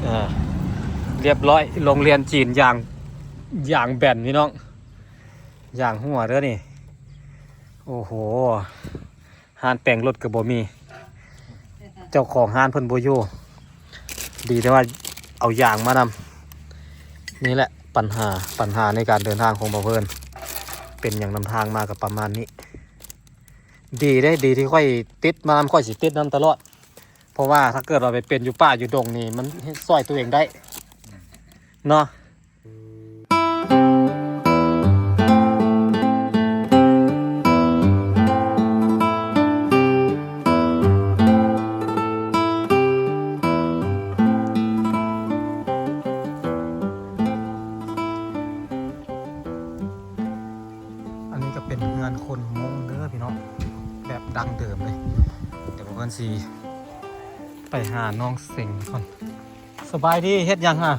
ເອີ ລຽບຮ້ອຍ ໂລງຮຽນຈີນ ຢາງ ຢາງແບນພີ່ນ້ອງ ຢາງຮົ່ວເດີນີ້. ໂອ້ໂຫ ຮ້ານແປງລົດກໍບໍ່ມີ ເຈົ້າຂອງຮ້ານເພິ່ນບໍ່ຢູ່ ດີແຕ່ວ່າເອົາຢາງມານຳ. ນີ້ແຫຼະບັນຫາ ບັນຫາໃນການເດີນທາງຂອງບ່າວເພິ່ນ ເປັນຫຍັງນຳທາງມາກໍປະມານນີ້. ດີເດ້ ດີທີ່ຂ້ອຍຕິດມານຳ ຂ້ອຍຊິຕິດນຳຕະຫຼອດ ເພາະວ່າຖ້າເກີດວ່າໄປເປັນຢູ່ປ່າຢູ່ດົງນີ້ ມັນຊ່ອຍຕົວເອງໄດ້ເນາະ. ອັນນີ້ກໍເປັນເຮືອນຄົນມົ້ງເດີພີ່ນ້ອງ ແບບດັ້ງເດີມເລີຍ. ດຽວເພິ່ນຊິໄປຫານ້ອງເສັງກ່ອນ. ສະບາຍດີ ເຮັດຫຍັງຫະ?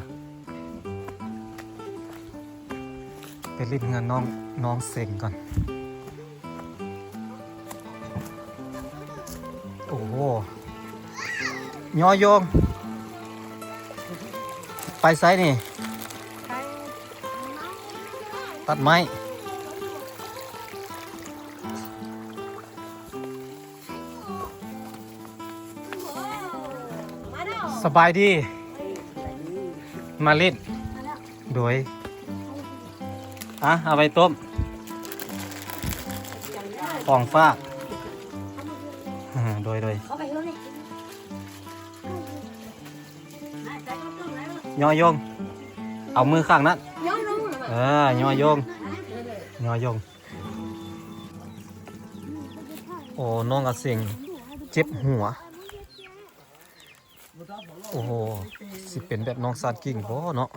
ໄປຫຼິ້ນເຮືອນນ້ອງ ນ້ອງເສັງກ່ອນ. ໂອ້ໂຫ ຍໍໂຍງ ໄປໃສນີ້? ຕັດໄມ້. ສະບາຍດີ ມາຫຼິ້ນ ໂດຍ ອ່ະ ເອົາໄວ້ຕົ້ມ ຂອງຝາກ ໂດຍ ໂດຍ. ຍໍໂຍງ ເອົາມືຂ້າງນັ້ນ ຍໍໂຍງ ເອີ ຍໍໂຍງ ຍໍໂຍງ. ໂອ້ ນ້ອງອາເສັງເຈັບຫົວ. ໂອ້ໂຫ ຊິເປັນແບບນ້ອງຊາດກິ່ງບໍ່ເນາະ?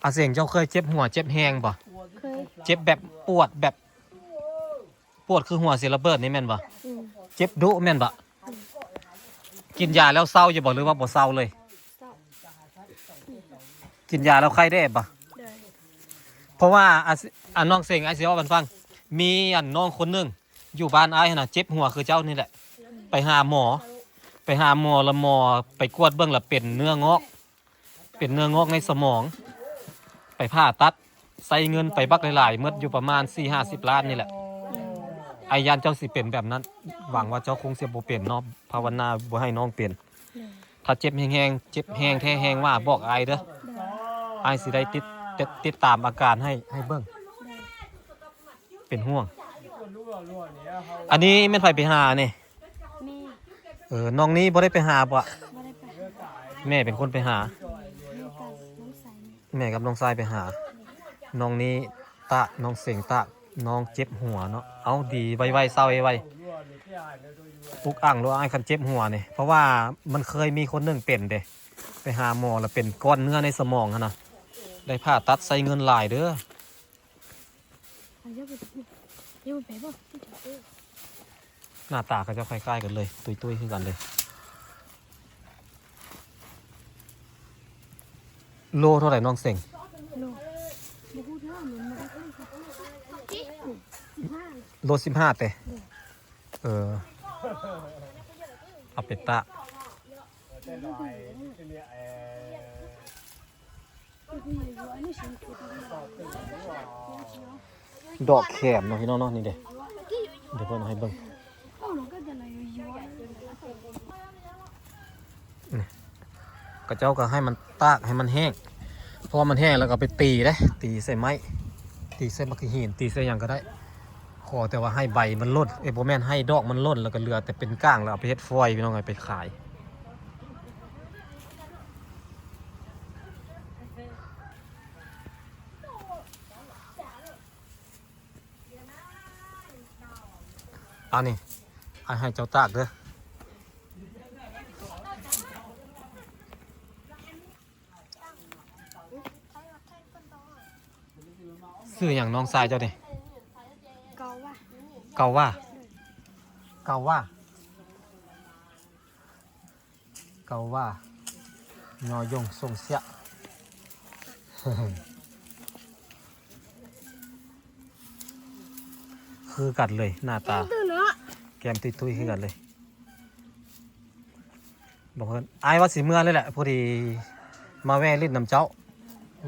ອາເສັງ ເຈົ້າເຄີຍເຈັບຫົວເຈັບແຮງບໍ່? ເຄີຍ. ເຈັບແບບປວດ ແບບປວດຄືຫົວຊິລະເບີດນີ້ແມ່ນບໍ່? ອືມ. ເຈັບດຸແມ່ນບໍ່? ອືມ. ກິນຢາແລ້ວເຊົາຢູ່ບໍ່ ຫຼືວ່າບໍ່ເຊົາເລີຍ? ເຊົາ. ກິນຢາແລ້ວໄຂ້ໄດ້ບໍ່? ໂດຍ. ເພາະວ່າ ອາ ອາ ນ້ອງເສັງ ອ້າຍຊິເວົ້າໃຫ້ຟັງ ມີອັນນ້ອງຄົນໜຶ່ງ ຢູ່ບ້ານອ້າຍຫັ້ນນະ ເຈັບຫົວຄືເຈົ້ານີ້ແຫຼະ ໄປຫາໝໍ ໄປຫາໝໍ ລະໝໍໄປກວດເບິ່ງລະເປັນເນື້ອງອກ ເປັນເນື້ອງອກໃນສະໝອງ ໄປຜ່າຕັດ ໃຊ້ເງິນໄປບັກຫຼາຍໆ ໝົດຢູ່ປະມານສີ່ຫ້າສິບລ້ານນີ້ແຫຼະ. ອ້າຍຢ້ານເຈົ້າຊິເປັນແບບນັ້ນ ຫວັງວ່າເຈົ້າຄົງຊິບໍ່ເປັນເນາະ ພາວະນາບໍ່ໃຫ້ນ້ອງເປັນ. ໂດຍ. ຖ້າເຈັບແຮງໆ ເຈັບແຮງແທ້ແຮງວ່າບອກອ້າຍເດີ ໂດຍ. ອ້າຍຊິໄດ້ຕິດ ຕິດ ຕິດຕາມອາການໃຫ້ ໃຫ້ເບິ່ງ ໂດຍ. ເປັນຫ່ວງ. ອັນນີ້ແມ່ນໃຜໄປຫານີ້? ແມ່. ເອີ ນ້ອງນີ້ບໍ່ໄດ້ໄປຫາບໍ່? ບໍ່ໄດ້ໄປຫາ. ແມ່ເປັນຄົນໄປຫາ. ແມ່ກັບນ້ອງຊາຍ. ແມ່ກັບນ້ອງຊາຍໄປຫາ. ນ້ອງນີ້ຕາກ ນ້ອງເສັງຕາກ ນ້ອງເຈັບຫົວເນາະ. ເອົາ ດີໄວໆ ເຊົາໄວໆ. ອຸກອັ່ງໂລດອ້າຍ ຄັນເຈັບຫົວນີ້ ເພາະວ່າມັນເຄີຍມີຄົນໜຶ່ງເປັນເດ້ ໄປຫາໝໍລະເປັນກ້ອນເນື້ອໃນສະໝອງຫັ້ນນະ ໄດ້ຜ່າຕັດໃຊ້ເງິນຫຼາຍເດີ. ໜ້າຕາເຂົາເຈົ້າຄ້າຍໆກັນເລີຍ ຕຸ້ຍໆຄືກັນເລີຍ. ໂລເທົ່າໃດນ້ອງເສັງ? ໂລ ບໍ່ຮູ້ເດີ ມັນບໍ່ໄດ້ຖືກ. ໂລສິບຫ້າເຕະ? ໂດຍ. ເອີ ເອົາໄປຕາກ. ດອກແຂມເນາະ ພີ່ນ້ອງເນາະ ນີ້ເດ້ ດຽວເພິ່ນເອົາໃຫ້ເບິ່ງ. ນີ້ ເຂົາເຈົ້າກໍໃຫ້ມັນຕາກໃຫ້ມັນແຫ້ງ ເພາະວ່າມັນແຫ້ງແລ້ວກໍເອົາໄປຕີເດ້ ຕີໃສ່ໄມ້ ຕີໃສ່ໝາກຫີນ ຕີໃສ່ຫຍັງກໍໄດ້ ຂໍແຕ່ວ່າໃຫ້ໃບມັນຫຼົ່ນ ເອີ ບໍ່ແມ່ນ ໃຫ້ດອກມັນຫຼົ່ນ ແລ້ວກໍເຫຼືອແຕ່ເປັນກ້າງ ແລ້ວເອົາໄປເຮັດຟອຍ ພີ່ນ້ອງເອີຍ ໄປຂາຍ. ອັນນີ້ ອ້າຍໃຫ້ເຈົ້າຕາກເດີ. ຊື່ຫຍັງນ້ອງຊາຍເຈົ້ານີ້? ເກົາວ່າ ເກົາວ່າ ເກົາວ່າ ເກົາວ່າ ຍໍຍົງ ສົ່ງເສຍ. ຄືກັນເລີຍ ໜ້າຕາ ເກັ່ງເຕີບເນາະ ເ ຍມຕຸ້ຍໆ ຄືກັນເລີຍ. ບອກເພິ່ນ ອ້າຍວ່າຊິເມືອເລີຍແຫຼະ ພໍດີມາແວ່ຫຼິ້ນນຳເຈົ້າ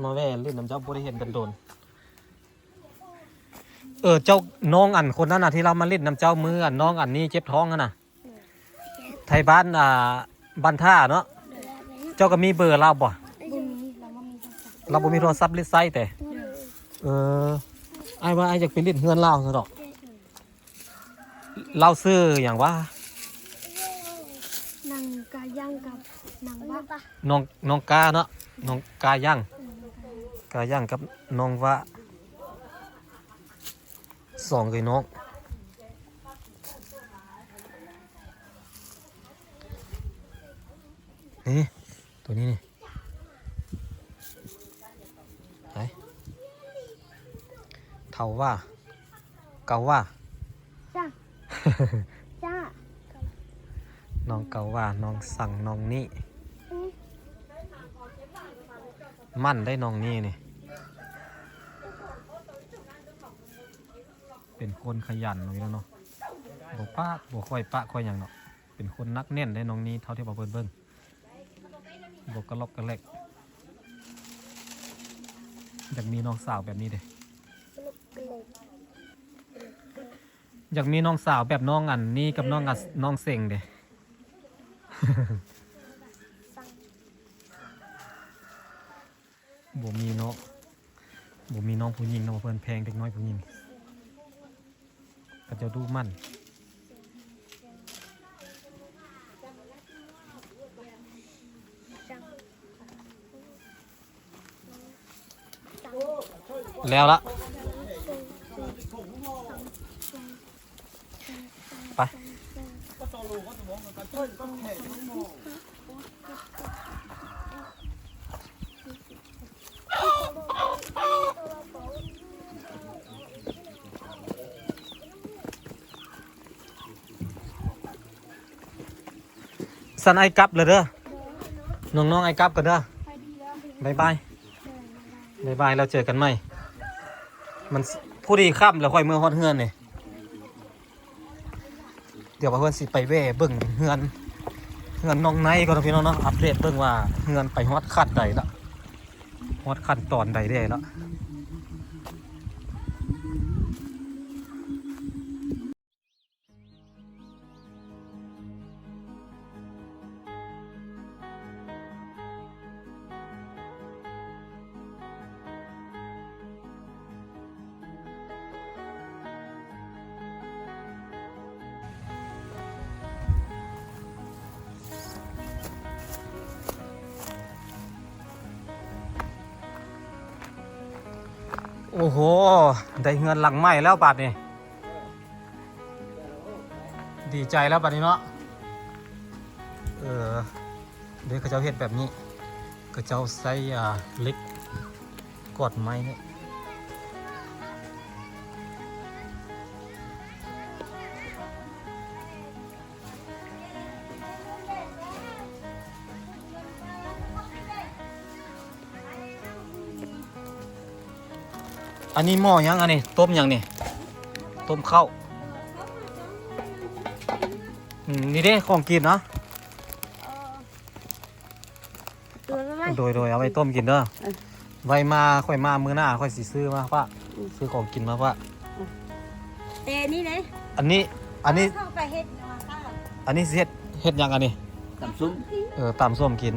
ມາແວ່ຫຼິ້ນນຳເຈົ້າ ບໍ່ໄດ້ເຫັນກັນດົນ. ເອີ ເຈົ້າ ນ້ອງອັນຄົນນັ້ນນະ ທີ່ລາວມາຫຼິ້ນນຳເຈົ້າມື້ອັນ ນ້ອງອັນນີ້ເຈັບທ້ອງຫັ້ນນະ ໄທບ້ານ ອ່າ ບ້ານທ່າເນາະ ເຈົ້າກໍມີເບີລາວບໍ່? ບໍ່ມີ ລາວບໍ່ມີໂທລະສັບ ລາວບໍ່ມີໂທລະສັບຫຼິ້ນໃຊ້ແຕ່. ເອີ ອ້າຍວ່າອ້າຍຢາກໄປຫຼິ້ນເຮືອນລາວຊະດອກ. ລາວຊື່ຫຍັງຫວາ? ນາງກາຍັງກັບນາງວະ ນ້ອງ ນ້ອງກາເນາະ ນ້ອງກາຍັງ ເອີ ນ້ອງກາຍັງ ກາຍັງກັບນ້ອງວະ ສອງເອື້ອຍນ້ອງ. ນີ້ ໂຕນີ້ນີ້ ໄປ ເທົາວ່າ ເກົາວ່າ ຈ້າ ຈ້າ ນ້ອງເກົາວ່າ ນ້ອງສັງ ນ້ອງນີ້ ອືມ ໝັ້ນໄດ໋ນ້ອງນີ້ນີ້ ເປັນຄົນຂະຫຍັນເນາະ ພີ່ນ້ອງເນາະ ບໍ່ປະ ບໍ່ຄ່ອຍປະຄ່ອຍຫຍັງເນາະ. ເປັນຄົນໜັກແໜ້ນເດ້ນ້ອງນີ້ ເທົ່າທີ່ວ່າເພິ່ນເບິ່ງ ບໍ່ກະລັອກກະແລັກ. ຢາກມີນ້ອງສາວແບບນີ້ເດ້ ຢາກມີນ້ອງສາວແບບນ້ອງອັນນີ້ກັບນ້ອງ ນ້ອງເສັງເດ້. ບໍ່ມີເນາະ ບໍ່ມີນ້ອງຜູ້ຍິງເນາະ ເພິ່ນແພງເດັກນ້ອຍຜູ້ຍິງ ເຂົາເຈົ້າດຸໝັ່ນ. ແລ້ວລະ ໄປ. ຊັ້ນອ້າຍກັບແລ້ວເດີ ນ້ອງໆ ອ້າຍກັບກ່ອນເດີ ບາຍບາຍ ບາຍບາຍ ແລ້ວເຈີກັນໃໝ່. ມັນ ພໍດີຄ່ຳແລ້ວ ຂ້ອຍເມືອຮອດເຮືອນນີ້. ດຽວວ່າເພິ່ນຊິໄປແວ່ເບິ່ງເຮືອນ ເຮືອນນ້ອງໄນກ່ອນເນາະ ພີ່ນ້ອງເນາະ ອັບເດດເບິ່ງວ່າເຮືອນໄປຮອດຂັ້ນໃດລະ ຮອດຂັ້ນຕອນໃດແດ່ລະ. ໂອ້ໂຫ ໄດ້ເຮືອນຫຼັງໃໝ່ແລ້ວບາດນີ້. ດີໃຈແລ້ວບາດນີ້ເນາະ. ເອີ ເດ້ ເຂົາເຈົ້າເຮັດແບບນີ້ ເຂົາເຈົ້າໃຊ້ ອ່າ ເຫຼັກກອດໄມ້ນີ້. ອັນນີ້ໝໍ້ຫຍັງ ອັນນີ້ຕົ້ມຫຍັງນີ້? ຕົ້ມເຂົ້າ. ອືມ ນີ້ເດ້ ຂອງກິນເນາະ. ໂດຍ ໂດຍ ເອົາໄວ້ຕົ້ມກິນເດີ. ເອີ ໄວ້ມາ ຂ້ອຍມາມື້ໜ້າ ຂ້ອຍຊິຊື້ມາຝາກ. ອືມ ຊື້ຂອງກິນມາຝາກ. ເອີ ແຕ່ນີ້ເດ້ ອັນນີ້ ອັນນີ້ ເຂົາກໍເຮັດຢູ່ວ່າ ອັນນີ້ຊິເຮັດ ເຮັດຫຍັງອັນນີ້? ຕຳສົ້ມ. ເອີ ຕຳສົ້ມກິນ.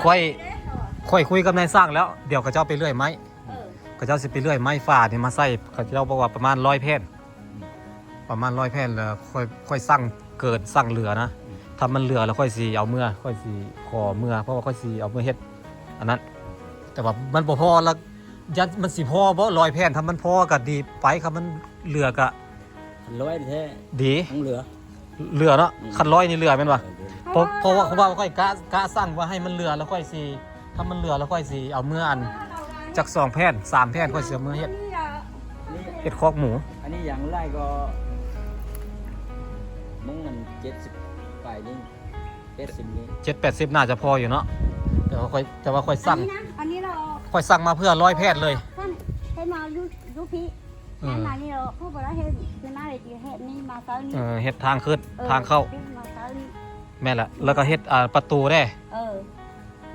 ຂ້ອຍ ຂ້ອຍຄຸຍກັບນາຍຊ່າງແລ້ວ ດຽວເຂົາເຈົ້າໄປເລື່ອຍໄມ້. ເອີ ເຂົາເຈົ້າຊິໄປເລື່ອຍໄມ້ຝານີ້ມາໃສ່ ເຂົາເຈົ້າບອກວ່າປະມານຮ້ອຍແຜ່ນ. ປະມານຮ້ອຍແຜ່ນ ແລ້ວຂ້ອຍ ຂ້ອຍສັ່ງເກີນ ສັ່ງເຫຼືອນະ. ອືມ ຖ້າມັນເຫຼືອແລ້ວຂ້ອຍຊິເອົາເມືອ ຂ້ອຍຊິຂໍເມືອ ເພາະວ່າຂ້ອຍຊິເອົາເມືອເຮັດອັນນັ້ນ. ແຕ່ວ່າມັນບໍ່ພໍລະ ຢ້ານມັນຊິພໍບໍ່ ຮ້ອຍແຜ່ນ. ຖ້າມັນພໍກໍດີໄປ ຄັນມັນເຫຼືອກໍ ຄັນຮ້ອຍແທ້ດີ ຕ້ອງເຫຼືອ ເຫຼືອເນາະ. ອືມ ຄັນຮ້ອຍນີ້ເຫຼືອແມ່ນບໍ່? ເອີ ເຫຼືອ. ເພາະ ເພາະວ່າ ເພາະວ່າຂ້ອຍກະ ກະສັ່ງວ່າໃຫ້ມັນເຫຼືອ ແລ້ວຂ້ອຍຊິ ຖ້າມັນເຫຼືອແລ້ວຂ້ອຍຊິເອົາເມືອອັນ ຈັກສອງແຜ່ນ ສາມແຜ່ນ ຂ້ອຍຊິເອົາເມືອເຮັດ ເຮັດຄອກໝູ. ອັນນີ້ຢ່າງຫຼາຍກໍມົ້ງມັນເຈັດສິບປາຍນີ້ ແປດສິບນີ້ ເຈັດແປດສິບໜ້າຈະພໍຢູ່ເນາະ. ແຕ່ວ່າຂ້ອຍ ແຕ່ວ່າຂ້ອຍສັ່ງ ອັນນີ້ນະ ອັນນີ້ເຮົາ ຂ້ອຍສັ່ງມາເພື່ອຮ້ອຍແຜ່ນເລີຍ. ເພິ່ນເຮັດມາຢູ່ ຢູ່ພີ້ ເອີ ແມ່ນມານີ້ເນາະ ເຂົາບໍ່ໄດ້ເຮັດ ຄືໜ້າເວທີເຮັດນີ້ມາເຊົ້ານີ້ ເອີ ເຮັດທາງຂຶ້ນ ເອີ ທາງເຂົ້າ ມາເຊົ້ານີ້ ແມ່ນລະ ແລ້ວກໍເຮັດ ອ່າ ປະຕູເດ້ ເອີ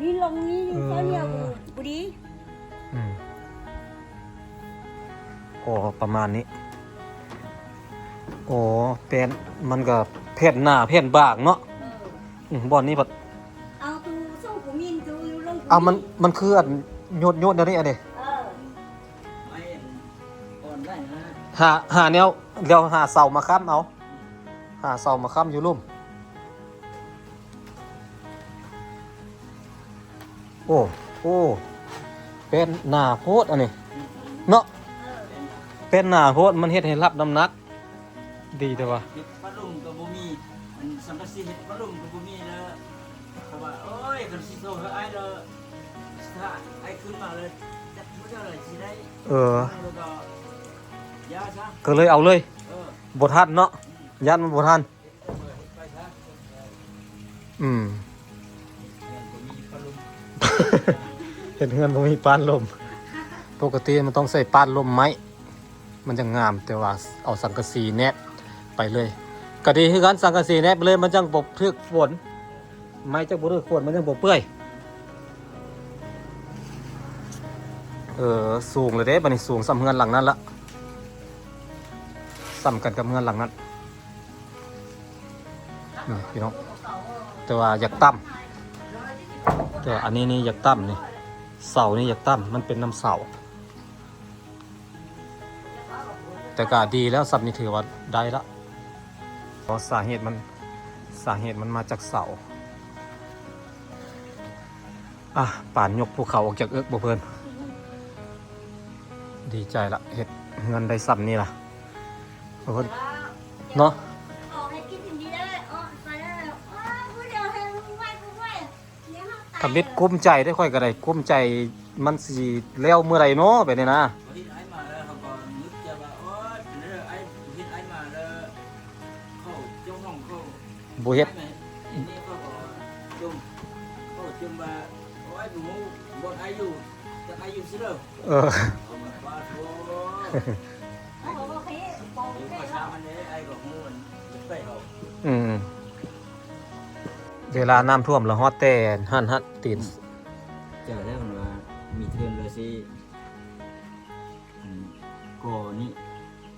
ນີ້ລົງນີ້ ເອີ ເຊົ້ານີ້ເອົາບໍ່ ບໍ່ດີ ອືມ ກໍປະມານນີ້ ອໍ ແປ້ນ ມັນກໍແຜ່ນໜາແຜ່ນບາງເນາະ ເອີ ອືມ ບ່ອນນີ້ພັດ ເອົາຕູສົ່ງຜູ້ມິນ ຕູລົງຜູ້ມິນ ເອົາ ມັນ ມັນຄືອັນໂຍດໆ ແນວນີ້ ອັນນີ້ ເອີ ໄມ້ອ່ອນໄດ້ນະ ຫາ ຫາແນວ ແລ້ວຫາເສົາມາຄ້ຳເອົາ ຫາເສົາມາຄ້ຳຢູ່ລຸ່ມ ໂອ້ ໂອ້ ແປ້ນໜາໂພດອັນນີ້ເນາະ ເອີ ແປ້ນໜາໂພດ ມັນເຮັດໃຫ້ຮັບນ້ຳໜັກ ດີແຕ່ວ່າ ເຮັດພັດລົມກໍບໍ່ມີ ອັນສັງກະສີເຮັດພັດລົມກໍບໍ່ມີແລ້ວ ເພາະວ່າ ໂອ້ຍ ຄັນຊິໂທຫາອ້າຍແລ້ວ ຖ້າອ້າຍຂຶ້ນມາແລ້ວ ຈັກມື້ເທົ່າໃດຊິໄດ້ ເອີ ແລ້ວກໍຢ່າຊະ ກໍເລີຍເອົາເລີຍ ເອີ ບໍ່ທັນເນາະ ອືມ ຢ້ານມັນບໍ່ທັນ ອືມ ເຮັດເຮືອນບໍ່ມີປ້ານລົມ ປົກກະຕິມັນຕ້ອງໃສ່ປ້ານລົມໄມ້ ມັນຈັ່ງງາມ ແຕ່ວ່າເອົາສັງກະສີແນບໄປເລີຍ ກະດີຄືກັນ ສັງກະສີແນບໄປເລີຍ ມັນຈັ່ງບໍ່ຖືກຝົນ ໄມ້ຈັ່ງບໍ່ຖືກຝົນ ມັນຈັ່ງບໍ່ເປື່ອຍ ເອີ ສູງແລ້ວເດ້ ບາດນີ້ສູງສ່ຳເຮືອນຫຼັງນັ້ນລະ ສ່ຳກັນກັບເຮືອນຫຼັງນັ້ນ. ນີ້ພີ່ນ້ອງ ແຕ່ວ່າຢາກຕ່ຳ ແຕ່ວ່າອັນນີ້ນີ້ຢາກຕ່ຳນີ້ ເສົານີ້ຢາກຕ່ຳ ມັນເປັນນຳເສົາ ແຕ່ກະດີແລ້ວ ສ່ຳນີ້ຖືວ່າໄດ້ລະ ເພາະສາເຫດມັນ ສາເຫດມັນມາຈາກເສົາ. ອ່ະ ປານຍົກພູເຂົາອອກຈາກເອິກບໍ່ເພິ່ນ ດີໃຈລະ ເຮັດເຮືອນໄດ້ສ່ຳນີ້ລະ ເພິ່ນເນາະ ທຳອິດກຸ້ມໃຈເດ້ ຂ້ອຍກໍໄດ້ກຸ້ມໃຈ ມັນຊິແລ້ວເມື່ອໃດເນາະ ແບບນີ້ນະ ບໍ່ເຮັດ ເອີ ອືມ ເວລານ້ຳຖ້ວມລະຮອດແຕ່ຫັ້ນ ຮະ ຕີນ ເຈົ້າແລ້ວວ່າມີເທີນລະຊິ ອັນ ກໍນີ້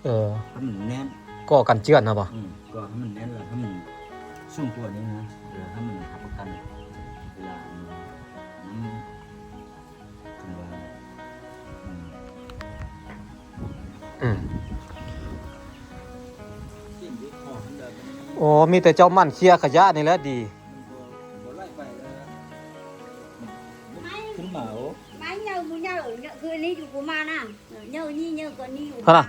ເອີ ໃຫ້ມັນແໜ້ນ ກໍກັນເຈື່ອນນະບໍ່ ອືມ ກໍໃຫ້ມັນແໜ້ນ ແລ້ວໃຫ້ມັນສູງກວ່ານີ້ນະ ແລ້ວໃຫ້ມັນຮັບປະກັນ ເວລານ້ຳ ຄັນວ່າ ອືມ ອືມ ໂອ້ ມີແຕ່ເຈົ້າໝັ່ນເຄ່ຍຂະຫຍະນີ້ແຫຼະດີ ຂຶ້ນມາ ໂອ້ ມາເຫຍີ້າ ໝູເຫຍີ້າ ເຫຍີ້າຄືອັນນີ້ຢູ່ກູມານະ ເຫຍີ້ານີ້ ເຫຍີ້າກວ່ານີ້ຢູ່ ຫັ້ນນະ ມາ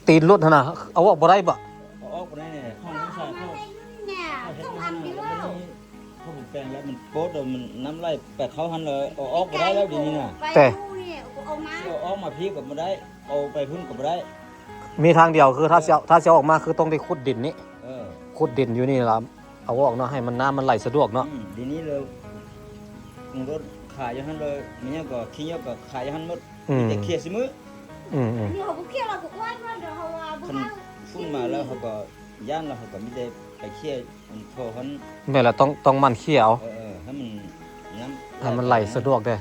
ຕີນຫຼຸດຫັ້ນນະ ເອົາອອກບໍ່ໄດ້ບໍ ເອົາອອກບໍ່ໄດ້ແນ່ ຂອງໃສ່ເຂົ້າ ເຂົ້າອັນນີ້ ເຂົ້າແປງແລ້ວມັນໂປດ ແລ້ວມັນນ້ຳໄຫຼໄປເຂົ້າຫັ້ນເລີຍ ເອົາອອກບໍ່ໄດ້ແລ້ວດຽວນີ້ນະ ແຕ່ ເອົາມາ ເອົາອອກມາພີ້ກໍບໍ່ໄດ້ ເອົາໄປພຸ້ນກໍບໍ່ໄດ້ ມີທາງດຽວ ຄືຖ້າຊິເອົາ ຖ້າຊິເອົາອອກມາ ຄືຕ້ອງໄດ້ຂຸດດິນນີ້ ເອີ ຂຸດດິນຢູ່ນີ້ລະ ເອົາອອກເນາະ ໃຫ້ມັນ ນ້ຳມັນໄຫຼສະດວກເນາະ ອືມ ດຽວນີ້ເລີຍ ລົດຂາຍຢູ່ຫັ້ນເລີຍ ມີຫຍັງກໍຂີ້ເຫຍື້ອກໍຂາຍຢູ່ຫັ້ນໝົດ ອືມ ມີແຕ່ເຄ່ຍຊິມື້ ອືມໆ ນີ້ເຮົາບໍ່ເຄ່ຍ ເຮົາບໍ່ກວາດ ເພາະວ່າບໍ່ ຄັນ ເຮົາ ຝຸ່ນມາແລ້ວເຮົາກໍຢ້ານ ແລ້ວເຮົາກໍມີແຕ່ໄປເຄ່ຍ ມັນພໍຫັ້ນ ແມ່ນລະ ຕ້ອງ ຕ້ອງໝັ່ນເຄ່ຍເອົາ ເອີໆ ໃຫ້ມັນ ນ້ຳ ໃຫ້ມັນໄຫຼສະດວກເດ້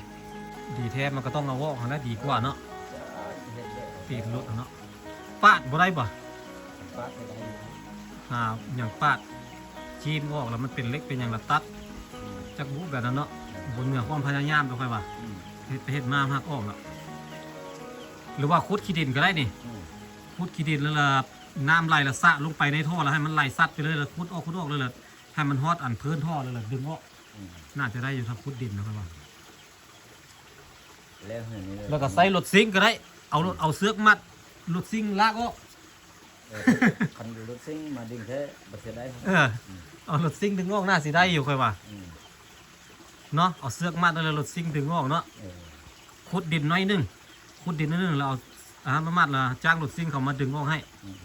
ດີແທ້ ມັນກໍຕ້ອງເອົາອອກຫັ້ນແຫຼະ ດີກວ່າເນາະ ຕີນຫຼຸດຫັ້ນເນາະ ປາດບໍ່ໄດ້ບໍ່ ປາດກໍໄດ້ຢູ່ ຫາຫຍັງປາດ ຈີ້ມອອກແລ້ວມັນເປັນເຫຼັກເປັນຫຍັງລະຕັດ ອືມ ຈັກບຸແບບນັ້ນເນາະ ອືມ ບໍ່ເໜືອຄວາມພະຍາຍາມດອກຂ້ອຍວ່າ ອືມ ເຮັດໄປເຮັດມາມັນຫັກອອກແລ້ວ ຫຼືວ່າຂຸດຂີ້ດິນກໍໄດ້ນີ້ ອືມ ຂຸດຂີ້ດິນແລ້ວລະ ນ້ຳໄຫຼລະສະລົງໄປໃນທໍ່ ແລ້ວໃຫ້ມັນໄຫຼສັດໄປເລີຍ ແລ້ວຂຸດອອກ ຂຸດອອກເລີຍ ແລ້ວໃຫ້ມັນຮອດອັນພື້ນທໍ່ ແລ້ວລະດຶງອອກ ອືມ ໜ້າຈະໄດ້ຢູ່ ຖ້າຂຸດດິນນະຂ້ອຍວ່າ ແລ້ວໃຫ້ນີ້ເລີຍ ແລ້ວກໍໃຊ້ລົດຊິງກໍໄດ້ ເອົາລົດ ອືມ ເອົາເຊືອກມັດ ລົດຊິງລາກອອກ ເອີ ຄັນລົດຊິງມາດຶງແທ້ ບໍ່ເສຍດາຍ ເອີ ອືມ ເອົາລົດຊິງດຶງອອກ ໜ້າຊິໄດ້ຢູ່ຂ້ອຍວ່າ ອືມ ເນາະ ເອົາເຊືອກມັດແລ້ວລົດຊິງດຶງອອກເນາະ ເອີ ຂຸດດິນໜ້ອຍໜຶ່ງ ຂຸດດິນໜ້ອຍໜຶ່ງ ແລ້ວເອົາ ອ່າ ມາມັດ ແລ້ວຈ້າງລົດຊິງເຂົາມາດຶງອອກໃຫ້ ອືມ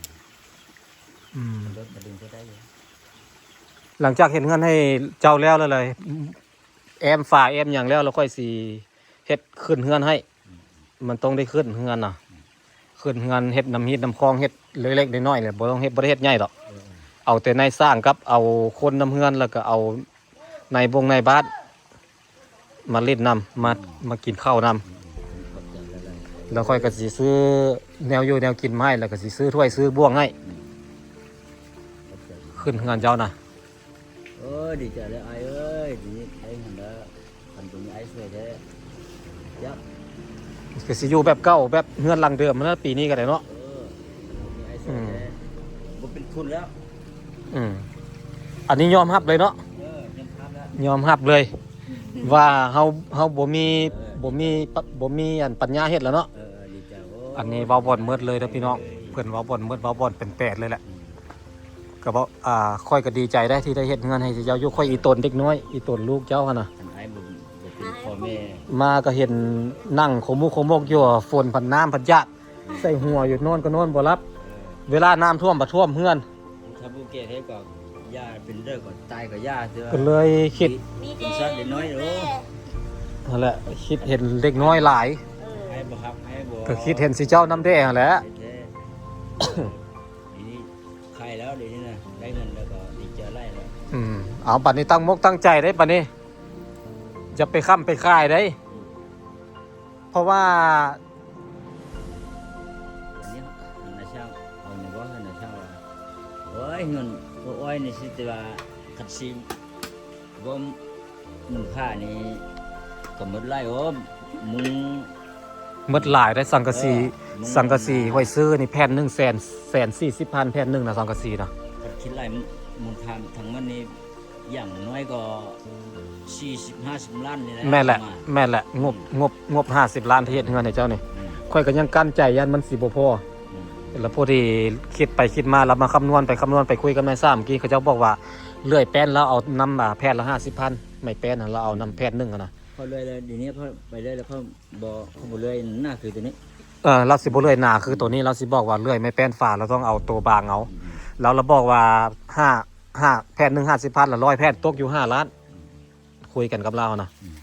ອືມ ລົດມາດຶງກໍໄດ້ຢູ່ ຫຼັງຈາກເຮັດເຮືອນໃຫ້ເຈົ້າແລ້ວ ແລ້ວລະ ແອ້ມຝາແອ້ມຫຍັງແລ້ວ ແລ້ວຂ້ອຍຊິເຮັດຂຶ້ນເຮືອນໃຫ້ ອືມ ມັນຕ້ອງໄດ້ຂຶ້ນເຮືອນນະ ອືມ ເ ຂຶ້ນເຮືອນເຮັດນ້ຳຮີດນ້ຳຄອງ ເຮັດເລັກໆນ້ອຍໆແຫຼະ ບໍ່ຕ້ອງເຮັດ ບໍ່ໄດ້ເຮັດໃຫຍ່ດອກ. ເອີ ເອົາແຕ່ນາຍຊ່າງກັບເອົາຄົນນຳເຮືອນ ແລ້ວກໍເອົານາຍບົງນາຍບ້ານມາຫຼິ້ນນຳ ມາ ອືມ ມາກິນເຂົ້ານຳ. ອືມ ຂອບໃຈຫຼາຍໆ ແລ້ວຂ້ອຍກໍຊິຊື້ແນວຢູ່ແນວກິນມາໃຫ້ ແລ້ວກໍຊິຊື້ຖ້ວຍຊື້ບ່ວງໃຫ້. ອືມ ຂອບໃຈ ຂຶ້ນເຮືອນເຈົ້ານະ. ໂອ້ຍ ດີໃຈເລີຍອ້າຍເອີຍ ດີໃຈຫັ້ນລະ ຄັນບໍ່ມີອ້າຍຊ່ວຍແທ້ ຈັກ ກໍຊິຢູ່ແບບເກົ່າ ແບບເຮືອນຫຼັງເດີມຫັ້ນນະ ປີນີ້ກໍໄດ້ເນາະ. ເອີ ບໍ່ມີອ້າຍຊ່ວຍແທ້ ອືມ ບໍ່ເປັນທຶນແລ້ວ. ອືມ ອັນນີ້ຍອມຮັບເລີຍເນາະ. ເອີ ຍອມຮັບແລ້ວ ຍອມຮັບເລີຍ ອືມ ວ່າເຮົາ ເຮົາບໍ່ມີ ເອີ ບໍ່ມີ ບໍ່ມີອັນປັນຍາເຮັດແລ້ວເນາະ. ເອີ ດີໃຈ ໂອ້ຍ ອັນນີ້ເວົ້າບ່ອນໝົດເລີຍເດີພີ່ນ້ອງ ເອີ ເພິ່ນເວົ້າບ່ອນໝົດ ເວົ້າບ່ອນເປັນແປດເລີຍແຫຼະ. ອືມ ກໍບອກ ອ່າ ຂ້ອຍກໍດີໃຈໄດ໋ທີ່ໄດ້ເຮັດເຮືອນໃຫ້ເຈົ້າຢູ່ ຂ້ອຍອີ່ຕົນເດັກນ້ອຍ ອີ່ຕົນລູກເຈົ້າຫັ້ນນະ ຄັນອ້າຍບໍ່ ບໍ່ເປັນພໍ່ແມ່ ມາກໍເຫັນນັ່ງໂຄມຸກໂຄມົກຢູ່ ຝົນພັດນ້ຳພັດຢາດ ໃສ່ຫົວຢູ່ ນອນກໍນອນບໍ່ຫຼັບ. ເອີ ເວລານ້ຳຖ້ວມກໍຖ້ວມເຮືອນ ຖ້າບໍ່ແກ້ໄຂກໍຢ່າ ເປັນເດີກໍຕາຍກໍຢ່າເທື່ອ ກໍເລີຍຄິດ ມີແຕ່ ເປັນສັດເດັກນ້ອຍ ໂອ້ ຫັ້ນແຫຼະ ຄິດເຫັນເດັກນ້ອຍຫຼາຍ ເອີ ໃຫ້ບໍ່ຮັບ ໃຫ້ບໍ່ ກໍຄິດເຫັນຊິເຈົ້ານຳແດ່ຫັ້ນແຫຼະ. ໃຫ້ແທ້ ນີ້ຂາຍແລ້ວ ດຽວນີ້ນະ ໄດ້ເງິນແລ້ວກໍດີໃຈຫຼາຍແລ້ວ. ອືມ ເອົາ ບັດນີ້ຕັ້ງມົກຕັ້ງໃຈເດ້ ບັດນີ້ຢ່າໄປຄ້ຳໄປຂາຍເດ້ ອືມ ເພາະວ່າ ອັນນີ້ນາຍຊ່າງ ເອົາແມ່ນບໍ່ ນາຍຊ່າງວ່າ ໂອ້ຍ ເງິນ ໂອ້ຍ ນີ້ຊິແຕ່ວ່າ ຄັນຊິ ລວມມູນຄ່ານີ້ກໍໝົດຫຼາຍ ໂອ້ ມຸງ ໝົດຫຼາຍໄດ໋ ສັງກະສີ ເອີ ມຸງ ສັງກະສີ ຫວຍຊື້ນີ້ແຜ່ນໜຶ່ງແສນ ແສນສີ່ສິບພັນ ແຜ່ນໜຶ່ງນະ ສັງກະສີນະ. ຄັນຄິດໄລ່ມູນຄ່າທັງໝົດນີ້ ຢ່າງໜ້ອຍກໍສີ່ສິບຫ້າສິບລ້ານນີ້ແຫຼະ. ແມ່ນແຫຼະ ແມ່ນແຫຼະ ງົບ ງົບ ງົບຫ້າສິບລ້ານທີ່ເຮັດເຮືອນໃຫ້ເຈົ້ານີ້ ອືມ ຂ້ອຍກໍຍັງກັ້ນໃຈຢ້ານມັນຊິບໍ່ພໍ ອືມ ແລ້ວພໍດີຄິດໄປຄິດມາ ລະມາຄຳນວນໄປຄຳນວນໄປ ຄຸຍກັບນາຍຊ່າງເມື່ອກີ້ ເຂົາເຈົ້າບອກວ່າເລື່ອຍແປ້ນລາວເອົານຳ ອ່າ ແຜ່ນລະຫ້າສິບພັນ ໄມ້ແປ້ນຫັ້ນລາວເອົານຳແຜ່ນໜຶ່ງຫັ້ນນະ. ເຂົາເລື່ອຍແລ້ວ ດຽວນີ້ເຂົາໄປເລື່ອຍແລ້ວ ເຂົາບໍ່ ເຂົາບໍ່ເລື່ອຍໜາຄືໂຕນີ້ ເອີ ລາວຊິບໍ່ເລື່ອຍໜາຄືໂຕນີ້ ລາວຊິບອກວ່າເລື່ອຍໄມ້ແປ້ນຝາ ລາວຕ້ອງເອົາໂຕບາງເອົາ ອືມ ລາວລະບອກວ່າ ຫ້າ ຫ້າ ແຜ່ນໜຶ່ງຫ້າສິບພັນ ລະຮ້ອຍແຜ່ນຕົກຢູ່ຫ້າລ້ານ ອືມ ຄຸຍກັນກັບລາວນະ ອືມ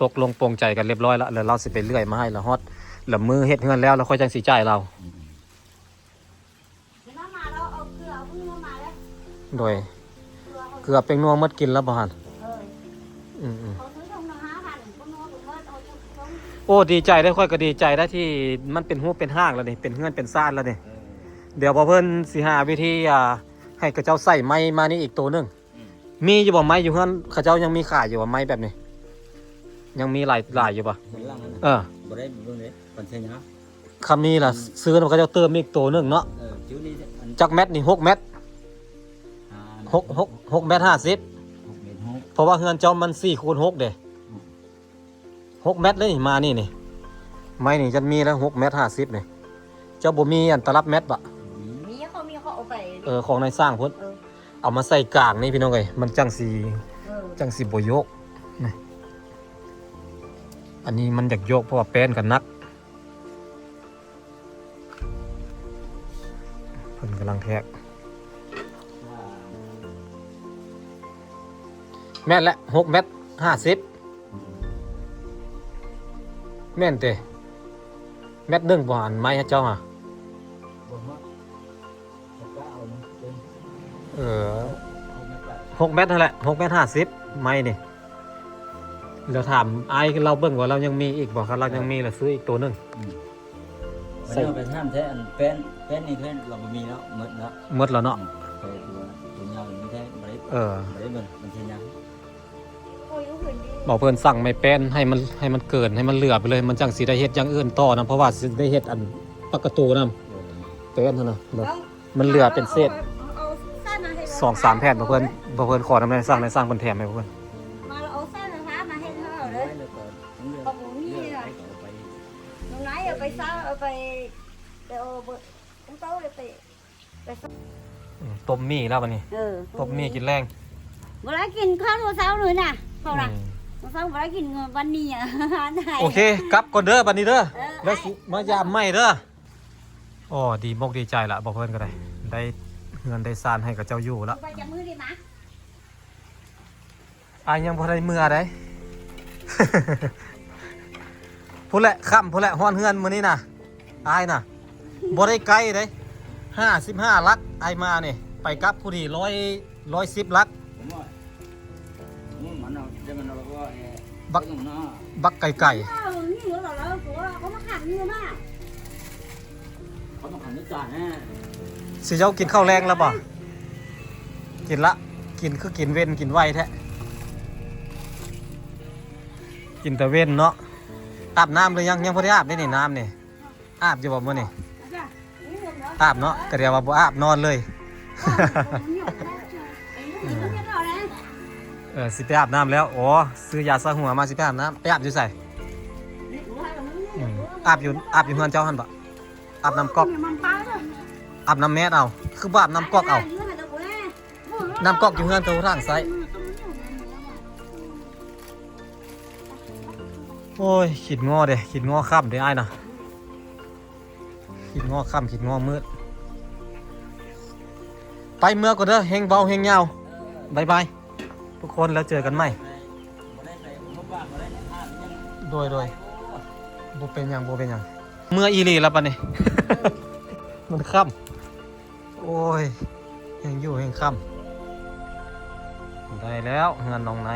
ຕົກລົງປົງໃຈກັນລຽບຮ້ອຍລະ ແລ້ວລາວຊິໄປເລື່ອຍມາໃຫ້ ລະຮອດ ລະມື້ເຮັດເຮືອນແລ້ວ ລະຂ້ອຍຈັ່ງຊິຈ່າຍລາວ ອືມ ໂດຍ ເກືອແປ້ງນົວໝົດກິນແລ້ວບໍ່ຫັ້ນ? ເອີ ອືມໆ ເຂົາຊື້ຖົງໜຶ່ງຫ້າພັນ ເຂົານົວເບິດ ເອົາຢູ່ຖົງ ໂອ້ ດີໃຈເດ້ ຂ້ອຍກໍດີໃຈໄດ໋ ທີ່ມັນເປັນຮູບເປັນຮ່າງແລ້ວນີ້ ເປັນເຮືອນເປັນຊານແລ້ວນີ້ ເອີ ດຽວບໍ່ເພິ່ນຊິຫາວິທີ ອ່າ ໃຫ້ເຂົາເຈົ້າໃສ່ໄມ້ມານີ້ອີກໂຕໜຶ່ງ ອືມ ມີຢູ່ບໍ່ ໄມ້ຢູ່ເຮືອນເຂົາເຈົ້າຍັງມີຂາຍຢູ່ບໍ່ ໄມ້ແບບນີ້ ຍັງມີຫຼາຍ ຫຼາຍຢູ່ບໍ່? ເຮືອນຫຼັງນັ້ນນະ ເອີ ບໍ່ໄດ້ເບິ່ງເດ້ ປັນເຊຍາ ຄັນມີລະ ອືມ ຊື້ນຳເຂົາເຈົ້າເຕີມອີກໂຕໜຶ່ງເນາະ ເອີ ຈຸນີ້ ອັນ ຈັກແມັດນີ້ ຫົກແມັດ ອ່າ ຫົກ ຫົກ ຫົກແມັດຫ້າສິບ ຫົກແມັດຫົກ ເພາະວ່າເຮືອນເຈົ້າມັນສີ່ຄູນຫົກເດ້ ອືມ ຫົກແມັດເລີຍນີ້ ມານີ້ນີ້ ໄມ້ນີ້ຈັນມີແລ້ວ ຫົກແມັດຫ້າສິບນີ້ ເຈົ້າບໍ່ມີອັນຕະລັບແມັດບໍ? ມີ ເຂົາມີ ເຂົາເອົາໄປ ເອີ ຂອງນາຍຊ່າງພຸ້ນ ເອີ ເອົາມາໃສ່ກາງນີ້ພີ່ນ້ອງເອີຍ ມັນຈັ່ງຊິ ເອີ ຈັ່ງຊິບໍ່ໂຍກນີ້ ອັນນີ້ມັນຢາກໂຍກ ເພາະວ່າແປ້ນກໍໜັກ ເພິ່ນກຳລັງແທກ ແມ່ນແຫຼະ ຫົກແມັດຫ້າສິບ ແມ່ນເຕ ແມັດໜຶ່ງບໍ່ ອັນໄມ້ເຈົ້າຫະ? ບໍ່ຮອດ ເອີ ຫົກແມັດຫັ້ນແຫຼະ ຫົກແມັດຫ້າສິບ ໄມ້ນີ້ ແລ້ວຖາມອ້າຍລາວເບິ່ງວ່າລາວຍັງມີອີກບໍ່ ຄັນລາວຍັງມີລະຊື້ອີກໂຕໜຶ່ງ ອືມ ໃສ່ ໄປຖາມແທ້ ອັນແປ້ນ ແປ້ນນີ້ແທ້ ລາວບໍ່ມີແລ້ວ ໝົດແລ້ວ ໝົດແລ້ວເນາະ ອືມ ແຕ່ຕົວ ຕົວຍາວນີ້ແທ້ ບໍ່ໄດ້ ເອີ ບໍ່ໄດ້ເບິ່ງ ມັນເຮັດຫຍັງ ບໍ່ເພິ່ນສັ່ງໄມ້ແປ້ນໃຫ້ມັນ ໃຫ້ມັນເກີນ ໃຫ້ມັນເຫຼືອໄປເລີຍ ມັນຈັ່ງຊິໄດ້ເຮັດຢ່າງອື່ນຕໍ່ນຳ ເພາະວ່າຊິໄດ້ເຮັດອັນປະຕູນຳ ເອີ ແປ້ນຫັ້ນນະ ມັນເຫຼືອເປັນເສດ ເອົາ ເອົາ ເອົາ ສອງສາມແຜ່ນ ບໍ່ເພິ່ນ ບໍ່ເພິ່ນຂໍນຳນາຍຊ່າງ ນາຍຊ່າງເພິ່ນແຖມໃຫ້ບໍ່ເພິ່ນ ມາເອົາສາຍໄຟຟ້າມາເຮັດໃຫ້ເຮົາເດີ້ ເຂົາບໍ່ມີອະ ນ້ອງນາຍເອົາໄປຊາ ເອົາໄປ ໄປເອົາ ເອົາເຕົ້າໄປ ອືມ ຕົ້ມໝີ່ແລ້ວບັດນີ້ ເອີ ຕົ້ມໝີ່ກິນແລງ ບໍ່ໄດ້ກິນເຂົ້າມື້ເຊົ້າເລີຍນະ ເຂົາລະ ອືມ ມື້ເຊົ້າບໍ່ໄດ້ກິນ ວັນນີ້ອະ ໂອເຄ ກັບກ່ອນເດີບັດນີ້ເດີ ເອີ ແລ້ວຊິມາຢາມໃໝ່ເດີ ໂອ້ ດີມົກດີໃຈລະ ບໍ່ເພິ່ນກໍໄດ້ ໄດ້ເຮືອນໄດ້ຊານໃຫ້ເຂົາເຈົ້າຢູ່ລະ ໄປຈັບມືດີມາ ອ້າຍຍັງບໍ່ໄດ້ເມືອໃດ ພຸ້ນແຫຼະ ຄ່ຳພຸ້ນແຫຼະ ຮອດເຮືອນມື້ນີ້ນະ ອ້າຍນະ ບໍ່ໄດ້ໄກເດ້ ຫ້າສິບຫ້າຫຼັກ ອ້າຍມານີ້ ໄປກັບຜູ້ດີ ຮ້ອຍ ຮ້ອຍສິບຫຼັກ. ບັກ ບັກໄກໆ. ຊິເຈົ້າກິນເຂົ້າແລງແລ້ວບໍ່? ກິນລະ ກິນຄືກິນເວັນ ກິນໄວແທ້ ກິນແຕ່ເວັນເນາະ. ອາບນ້ຳຫຼືຍັງ? ຍັງບໍ່ໄດ້ອາບເດ້ນີ້ ນ້ຳນີ້. ອາບຢູ່ບໍ່ມື້ນີ້? ອາບເນາະ ກະດຽວວ່າບໍ່ອາບ ນອນເລີຍ. ເອີ ຊິໄປອາບນ້ຳແລ້ວ. ໂອ້ ຊື້ຢາຊາຫົວມາ ຊິໄປອາບນ້ຳ. ໄປອາບຢູ່ໃສ? ອາບຢູ່ ອາບຢູ່ເຮືອນເຈົ້າຫັ້ນບໍ? ອາບນ້ຳກອກ ອາບນ້ຳແມດເອົາ ຄືບໍ່ອາບນ້ຳກອກເອົາ? ນ້ຳກອກຢູ່ເຮືອນໂຕທາງໃສ? ໂອ້ຍ ຄິດງໍ້ເດ້ ຄິດງໍ້ຄ່ຳເດ້ອ້າຍນະ ຄິດງໍ້ຄ່ຳ ຄິດງໍ້ມືດ. ໄປເມືອກ່ອນເດີ ເຮັງເວົ້າເຮັງຍາວ ບາຍບາຍທຸກຄົນ ແລ້ວເຈີກັນໃໝ່. ໂດຍ ໂດຍ ບໍ່ເປັນຫຍັງ ບໍ່ເປັນຫຍັງ. ເມືອອີ່ຫຼີລະບັດນີ້ ມັນຄ່ຳ. ໂອ້ຍ ແຮງຢູ່ແຮງຄ່ຳ. ໄດ້ແລ້ວເຮືອນນ້ອງໄນ.